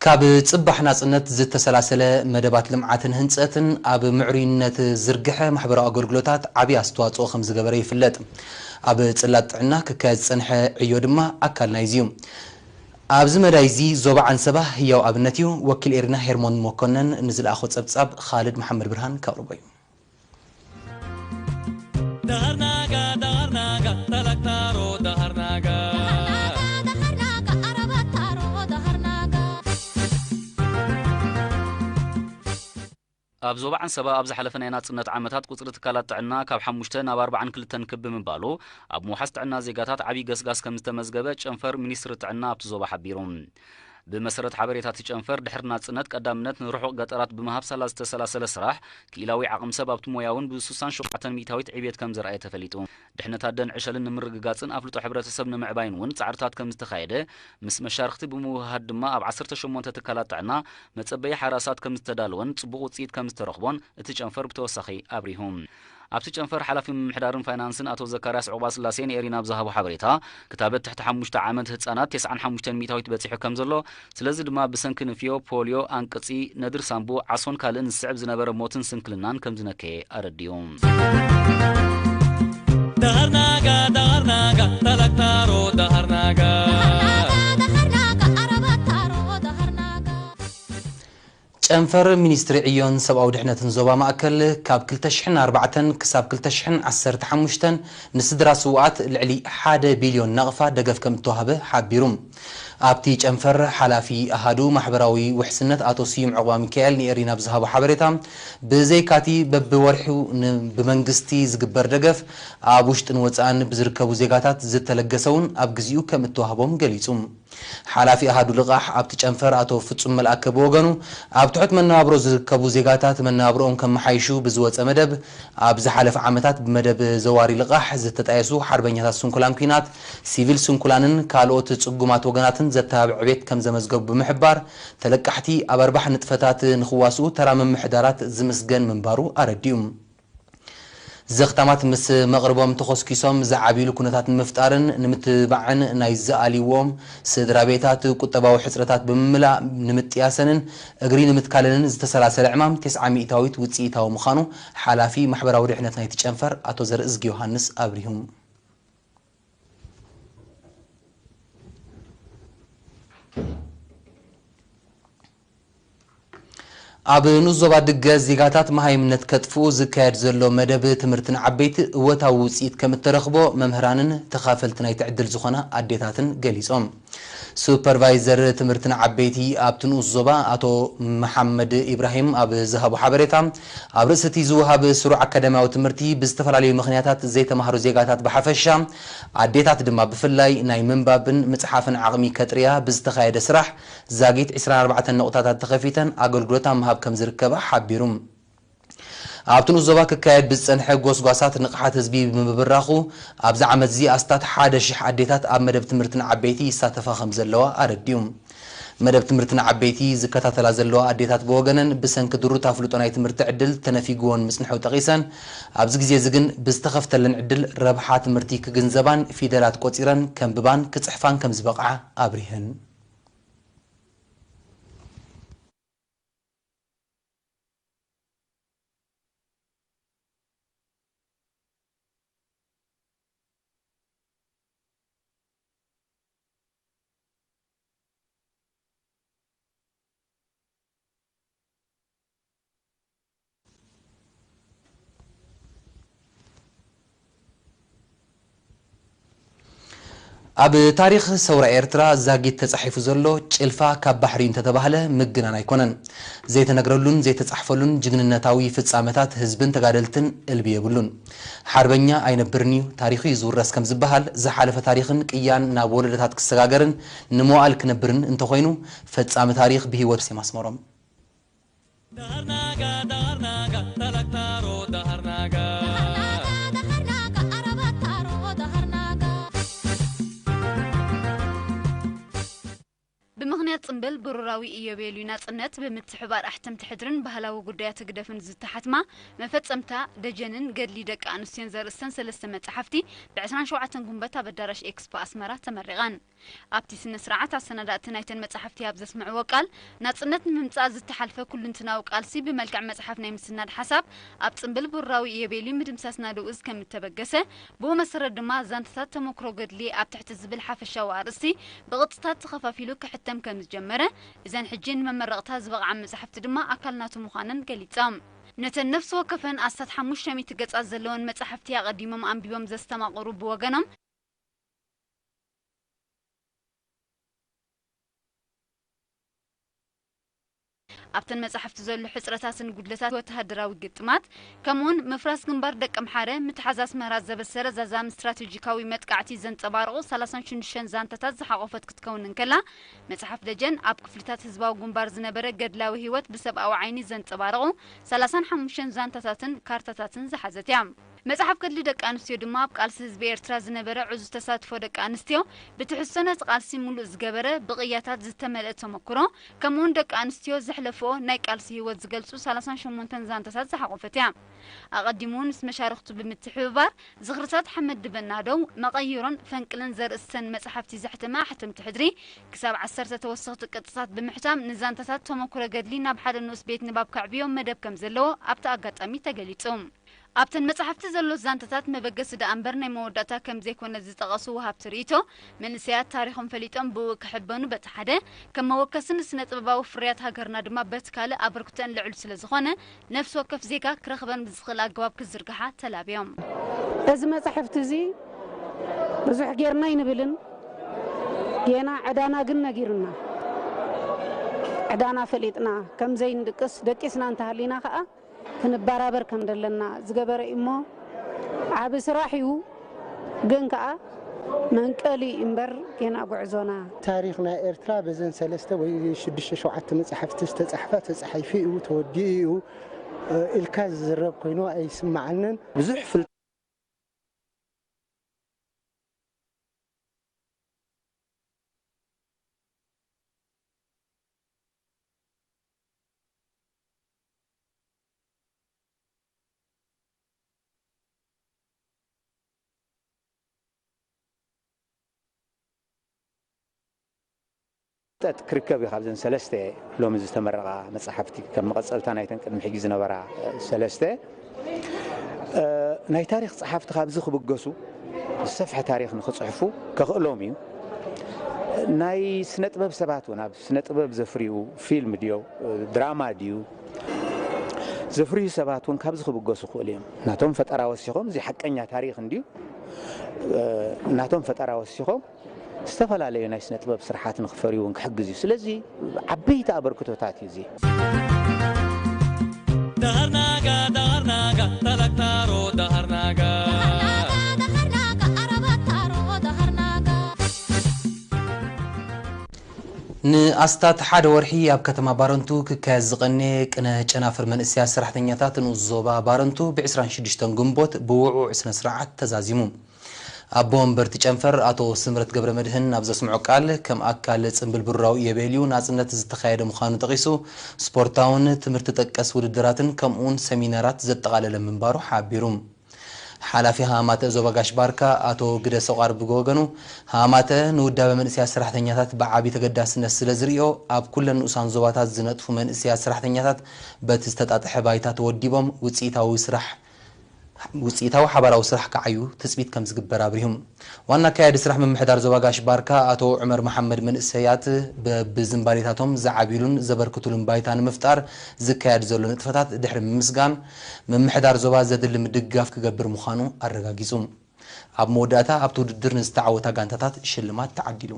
ካብ ጽባሕ ናጽነት ዝተሰላሰለ መደባት ልምዓትን ህንጸትን ኣብ ምዕሩይነት ዝርግሐ ማሕበራዊ ኣገልግሎታት ዓቢ ኣስተዋጽኦ ከም ዝገበረ ይፍለጥ። ኣብ ጽላት ጥዕና ክካየድ ዝጸንሐ ዕዮ ድማ ኣካል ናይዚ እዩ። ኣብዚ መዳይ እዚ ዞባ ዓንሰባ ህያው ኣብነት እዩ። ወኪል ኤሪና ሄርሞን መኮነን ንዝለኣኾ ጸብጻብ ካልድ መሓመድ ብርሃን ከቕርቦ እዩ። Daharnaga, daharnaga, talaktaro, daharnaga. ኣብ ዞባ ዓንሰባ ኣብ ዝሓለፈ ናይ ናጽነት ዓመታት ቁጽሪ ትካላት ጥዕና ካብ ሓሙሽተ ናብ ኣርባዓን ክልተን ክብ ብምባሉ፣ ኣብ ምውሓስ ጥዕና ዜጋታት ዓብዪ ገስጋስ ከም ዝተመዝገበ ጨንፈር ሚኒስትሪ ጥዕና ኣብቲ ዞባ ሓቢሩ። ብመሰረት ሓበሬታ እቲ ጨንፈር፣ ድሕሪ ናጽነት ቀዳምነት ንርሑቕ ገጠራት ብምሃብ ሳላ ዝተሰላሰለ ስራሕ፣ ክኢላዊ ዓቕሚ ሰብ ኣብቲ ሞያ እውን ብ ሱሳን ሸውዓተን ሚእታዊት ዕብየት ከም ዘርኣየ ተፈሊጡ። ድሕነት ኣደን ዕሸልን ንምርግጋጽን ኣፍልጦ ሕብረተሰብ ንምዕባይን እውን ጻዕርታት ከም ዝተኻየደ፣ ምስ መሻርኽቲ ብምውህሃድ ድማ ኣብ ዓሰርተ ሸሞንተ ትካላት ጥዕና መጸበዪ ሓራሳት ከም ዝተዳለወን ጽቡቕ ውጽኢት ከም ዝተረኽቦን እቲ ጨንፈር ብተወሳኺ ኣብሪሁ። ኣብቲ ጨንፈር ሓላፊ ምምሕዳርን ፋይናንስን ኣቶ ዘካርያስ ዑቕባስላሴ ንኤሪና ኣብ ዝሃቦ ሓበሬታ፣ ክታበት ትሕቲ ሓሙሽተ ዓመት ህጻናት ተስዓን ሓሙሽተን ሚእታዊት በጺሑ ከም ዘሎ፣ ስለዚ ድማ ብሰንኪ ንፍዮ፣ ፖልዮ፣ ኣንቅጺ፣ ነድሪ ሳምቡ፣ ዓሶን ካልእን ዝስዕብ ዝነበረ ሞትን ስንክልናን ከም ዝነከየ ኣረዲኡ። Daharnaga, daharnaga, talaktaro, daharnaga. ጨንፈር ሚኒስትሪ ዕዮን ሰብኣዊ ድሕነትን ዞባ ማእከል፣ ካብ ክልተ ሽሕን ኣርባዕተን ክሳብ ክልተ ሽሕን ዓሰርተ ሓሙሽተን ንስድራ ስውኣት ልዕሊ ሓደ ቢልዮን ናቕፋ ደገፍ ከም እተዋህበ ሓቢሩ። ኣብቲ ጨንፈር ሓላፊ ኣሃዱ ማሕበራዊ ውሕስነት ኣቶ ስዩም ዕቑባ ሚካኤል ንኤሪና ብዝሃቦ ሓበሬታ፣ ብዘይካቲ በብወርሑ ን-፣ ብመንግስቲ ዝግበር ደገፍ ኣብ ውሽጥን ወጻእን ብዝርከቡ ዜጋታት ዝተለገሰ እውን ኣብ ግዜኡ ከም እተዋህቦም ገሊጹ። ሓላፊ ኣሃዱ ልቓሕ ኣብቲ ጨንፈር ኣቶ ፍጹም መልኣከ ብወገኑ፣ ኣብ ትሑት መነባብሮ ዝርከቡ ዜጋታት መነባብሮኦም ከመሓይሹ ብዝወጸ መደብ፣ ኣብ ዝሓለፈ ዓመታት ብመደብ ዘዋሪ ልቓሕ ዝተጣየሱ ሓርበኛታት ስንኩላን ኲናት፣ ሲቪል ስንኩላንን ካልኦት ጽጉማት ወገናትን ዘተባብዕ ዕቤት ከም ዘመዝገቡ ብምሕባር፣ ተለቃሕቲ ኣብ ኣርባሕ ንጥፈታት ንኽዋስኡ ተራ ምምሕዳራት ዝምስገን ምንባሩ ኣረዲኡ። ዘኽታማት ምስ መቕርቦም ተኾስኪሶም ዝዓብይሉ ኩነታት ንምፍጣርን ንምትብባዕን ናይ ዝኣልይዎም ስድራ ቤታት ቁጠባዊ ሕጽረታት ብምምላእ ንምጥያሰንን እግሪ ንምትካለንን ዝተሰላሰለ ዕማም ተስዓ ሚእታዊት ውጽኢታዊ ምዃኑ ሓላፊ ማሕበራዊ ድሕነት ናይቲ ጨንፈር ኣቶ ዘርእዝጊ ዮሃንስ ኣብሪሁ። ኣብ ንኡስ ዞባ ድገ ዜጋታት መሃይምነት ከጥፍኡ ዝካየድ ዘሎ መደብ ትምህርትን ዓበይቲ እወታዊ ውፅኢት ከም እተረኽቦ መምህራንን ተኻፈልቲ ናይቲ ዕድል ዝኾና ኣዴታትን ገሊጾም። ሱፐርቫይዘር ትምህርትን ዓበይቲ ኣብቲ ንኡስ ዞባ ኣቶ መሓመድ ኢብራሂም ኣብ ዝሃቦ ሓበሬታ፣ ኣብ ርእሲ እቲ ዝወሃብ ስሩዕ ኣካዳሚያዊ ትምህርቲ ብዝተፈላለዩ ምኽንያታት ዘይተማህሩ ዜጋታት ብሓፈሻ፣ ኣዴታት ድማ ብፍላይ ናይ ምንባብን ምጽሓፍን ዓቕሚ ከጥርያ ብዝተኻየደ ስራሕ ዛጊት ዕስራን ኣርባዕተን ነቑጣታት ተኸፊተን ኣገልግሎት ኣብ ምሃብ ከም ዝርከባ ሓቢሩ። ኣብቲ ንኡስ ዞባ ክካየድ ብዝጸንሐ ጎስጓሳት ንቕሓት ህዝቢ ብምብራኹ፣ ኣብዚ ዓመት እዚ ኣስታት ሓደ ሽሕ ኣዴታት ኣብ መደብ ትምህርትን ዓበይቲ ይሳተፋ ከም ዘለዋ ኣረዲኡ። መደብ ትምህርትን ዓበይቲ ዝከታተላ ዘለዋ ኣዴታት ብወገነን ብሰንኪ ድሩት ኣፍልጦ ናይ ትምህርቲ ዕድል ተነፊግወን ምጽንሑ ጠቒሰን፣ ኣብዚ ግዜ እዚ ግን ብዝተኸፍተለን ዕድል ረብሓ ትምህርቲ ክግንዘባን ፊደላት ቆጺረን ከንብባን ክጽሕፋን ከም ዝበቕዓ ኣብሪሀን። ኣብ ታሪኽ ሰውራ ኤርትራ ዛጊት ተጻሒፉ ዘሎ ጭልፋ ካብ ባሕሪ እንተተባህለ ምግናን ኣይኮነን። ዘይተነግረሉን ዘይተጻሕፈሉን ጅግንነታዊ ፍጻመታት ህዝብን ተጋደልትን እልቢ የብሉን። ሓርበኛ ኣይነብርን እዩ፣ ታሪኹ እዩ ዝውረስ ከም ዝበሃል፣ ዝሓለፈ ታሪኽን ቅያን ናብ ወለዶታት ክሰጋገርን ንመዋእል ክነብርን እንተኾይኑ፣ ፈጻሚ ታሪኽ ብህይወት ሴም ኣስመሮም። Daharnaga, daharnaga, talaktaro, daharnaga. ብምኽንያት ጽምብል ብሩራዊ ኢዮቤልዩ ናጽነት ብምትሕብባር ኣሕተምቲ ሕድርን ባህላዊ ጉዳያት ህግደፍን ዝተሓትማ መፈጸምታ ደጀንን ገድሊ ደቂ ኣንስትዮን ዘርእስተን ሰለስተ መጻሕፍቲ ብ ዕስራን ሸውዓተን ጉንበት ኣብ ኣዳራሽ ኤክስፖ ኣስመራ ተመሪቐን። ኣብቲ ስነ ስርዓት ኣሰናዳእቲ ናይተን መጻሕፍቲ ኣብ ዘስምዕዎ ቃል፣ ናጽነት ንምምጻእ ዝተሓልፈ ኩልንትናዊ ቃልሲ ብመልክዕ መጽሓፍ ናይ ምስናድ ሓሳብ ኣብ ጽምብል ብሩራዊ ኢዮቤልዩ ምድምሳስ ናደኡ ከም እተበገሰ፣ ብኡ መሰረት ድማ ዛንታታት ተመክሮ ገድሊ ኣብ ትሕቲ ዝብል ሓፈሻዊ ኣርእስቲ ብቕጽታት ተኸፋፊሉ ክሕተም ከም ዝጀመረ፣ እዘን ሕጂ ንመመረቕታ ዝበቕዓ መጻሕፍቲ ድማ ኣካል ናቱ ምዃነን ገሊጾም። ነተን ነፍሲ ወከፈን ኣስታት ሓሙሽተ ሚእቲ ገጻት ዘለወን መጻሕፍቲ ኣቐዲሞም ኣንቢቦም ዘስተማቕሩ ብወገኖም፣ ኣብተን መጻሕፍቲ ዘሎ ሕጽረታትን ጉድለታት ወተሃደራዊ ግጥማት፣ ከምኡውን ምፍራስ ግንባር ደቀምሓረ፣ ምትሓዝ ኣስመራ ዘበሰረ ዛዛሚ ስትራቴጂካዊ መጥቃዕቲ ዘንጸባርቑ ሰላሳን ሽዱሽተን ዛንታታት ዝሓቖፈት ክትከውን እንከላ፣ መጽሓፍ ደጀን ኣብ ክፍልታት ህዝባዊ ግንባር ዝነበረ ገድላዊ ህይወት ብሰብኣዊ ዓይኒ ዘንጸባርቑ ሰላሳን ሓሙሽተን ዛንታታትን ካርታታትን ዝሓዘት እያ። መጽሓፍ ገድሊ ደቂ ኣንስትዮ ድማ ኣብ ቃልሲ ህዝቢ ኤርትራ ዝነበረ ዕዙዝ ተሳትፎ ደቂ ኣንስትዮ፣ ብትሕዝቶ ነቲ ቃልሲ ምሉእ ዝገበረ፣ ብቕያታት ዝተመልአ ተመክሮ፣ ከምኡውን ደቂ ኣንስትዮ ዘሕለፍኦ ናይ ቃልሲ ህይወት ዝገልጹ ሰላሳን ሸሞንተን ዛንታታት ዝሓቖፈት እያ። ኣቐዲሙ ምስ መሻርኽቱ ብምትሕብባር፣ ዝኽርታት ሓመድ ድበናዶው፣ መቐይሮን ፈንቅልን ዘርእስተን መጻሕፍቲ ዘሕተመ ኣሕተምቲ ሕድሪ፣ ክሳብ ዓሰርተ ተወሰኽቲ ቅጽታት ብምሕታም፣ ንዛንታታት ተመክሮ ገድሊ ናብ ሓደ ንኡስ ቤት ንባብ ከዕብዮ መደብ ከም ዘለዎ ኣብቲ ኣጋጣሚ ተገሊጹ። ኣብተን መጻሕፍቲ ዘሎ ዛንታታት መበገሲ ደኣ እምበር ናይ መወዳእታ ከም ዘይኮነ ዝጠቐሱ ወሃብቲ ርእይቶ፣ መንእሰያት ታሪኾም ፈሊጦም ብኡ ክሕበኑ በቲ ሓደ፣ ከም መወከሲ ንስነ ጥበባዊ ፍርያት ሃገርና ድማ በቲ ካልእ ኣበርክቶአን ልዑል ስለ ዝኾነ፣ ነፍሲ ወከፍ ዜጋ ክረኽበን ብዝኽእል ኣገባብ ክዝርግሓ ተላብዮም። እዚ መጻሕፍቲ እዚ ብዙሕ ጌርና ኣይንብልን፣ ጌና ዕዳና ግን ነጊሩና። ዕዳና ፈሊጥና ከም ዘይንድቅስ፣ ደቂስና እንተሃሊና ከኣ ክንበራበር ከም ደለና ዝገበረ እዩ እሞ፣ ዓቢ ስራሕ እዩ። ግን ከኣ መንቀሊ እምበር ጌና ጉዕዞና። ታሪኽ ናይ ኤርትራ በዘን ሰለስተ ወይ ሽዱሽተ ሸውዓተ መጻሕፍቲ ዝተጻሕፈ ተጻሒፉ እዩ፣ ተወዲኡ እዩ። ኢልካ ዝዝረብ ኮይኑ ኣይስምዓንን። ብዙሕ ፍል- ፍልጠት ክርከብ እዩ። ካብዘን ሰለስተ ሎሚ ዝተመረቓ መጻሕፍቲ፣ ከም መቐጸልታ ናይተን ቅድሚ ሕጂ ዝነበራ፣ እ፣ ሰለስተ፣ እ፣ ናይ ታሪኽ ጸሓፍቲ ካብዚ ክብገሱ፣ ዝሰፍሐ ታሪኽ ንኽጽሕፉ ከኽእሎም እዩ። ናይ ስነ ጥበብ ሰባት እውን፣ ኣብ ስነ ጥበብ ዘፍርዩ፣ ፊልም ድዮ፣ እ፣ ድራማ ድዩ፣ ዘፍርዩ ሰባት እውን ካብዚ ክብገሱ ክኽእሉ እዮም። ናቶም ፈጠራ ወሲኾም፣ እዚ ሓቀኛ ታሪኽ እንድዩ፣ እ፣ ናቶም ፈጠራ ወሲኾም ዝተፈላለዩ ናይ ስነ ጥበብ ስርሓት ንኽፈርዩ እውን ክሕግዝ እዩ። ስለዚ ዓበይቲ ኣበርክቶታት እዩ እዚ። Daharnaga, daharnaga, talak taro, daharnaga. ንኣስታት ሓደ ወርሒ ኣብ ከተማ ባረንቱ ክካየድ ዝቐነየ ቅነ ጨናፍር መንእሰያት ሰራሕተኛታት ንኡስ ዞባ ባረንቱ ብ ዕስራን ሽዱሽተን ግንቦት ብውዕዉዕ ስነ ስርዓት ተዛዚሙ። ኣቦ ወንበርቲ ጨንፈር ኣቶ ስምረት ገብረመድህን ኣብ ዘስምዖ ቃል፣ ከም ኣካል ጽምብል ብሩራዊ ኢዮቤልዩ ናጽነት ዝተኻየደ ምዃኑ ጠቒሱ፣ ስፖርታውን ትምህርቲ ጠቀስ ውድድራትን ከምኡውን ሰሚናራት ዘጠቓለለ ምንባሩ ሓቢሩ። ሓላፊ ሃማተ ዞባ ጋሽ ባርካ ኣቶ ግደ ሰቋር ብወገኑ፣ ሃማተ ንውዳበ መንእሰያት ሰራሕተኛታት ብዓቢ ተገዳስነት ስለ ዝርእዮ፣ ኣብ ኩለን ንኡሳን ዞባታት ዝነጥፉ መንእሰያት ሰራሕተኛታት በቲ ዝተጣጠሐ ባይታ ተወዲቦም ውጽኢታዊ ስራሕ ውጽኢታዊ ሓባራዊ ስራሕ ክዓዩ ትጽቢት ከም ዝግበር ኣብሪሁ። ዋና ኣካያዲ ስራሕ ምምሕዳር ዞባ ጋሽ ባርካ ኣቶ ዑመር መሓመድ፣ መንእሰያት በብዝንባሌታቶም ዝዓብዩሉን ዘበርክቱሉን ባይታ ንምፍጣር ዝካየድ ዘሎ ንጥፈታት ድሕሪ ምምስጋን፣ ምምሕዳር ዞባ ዘድሊ ምድግጋፍ ክገብር ምዃኑ ኣረጋጊጹ። ኣብ መወዳእታ ኣብቲ ውድድር ንዝተዓወታ ጋንታታት ሽልማት ተዓዲሉ።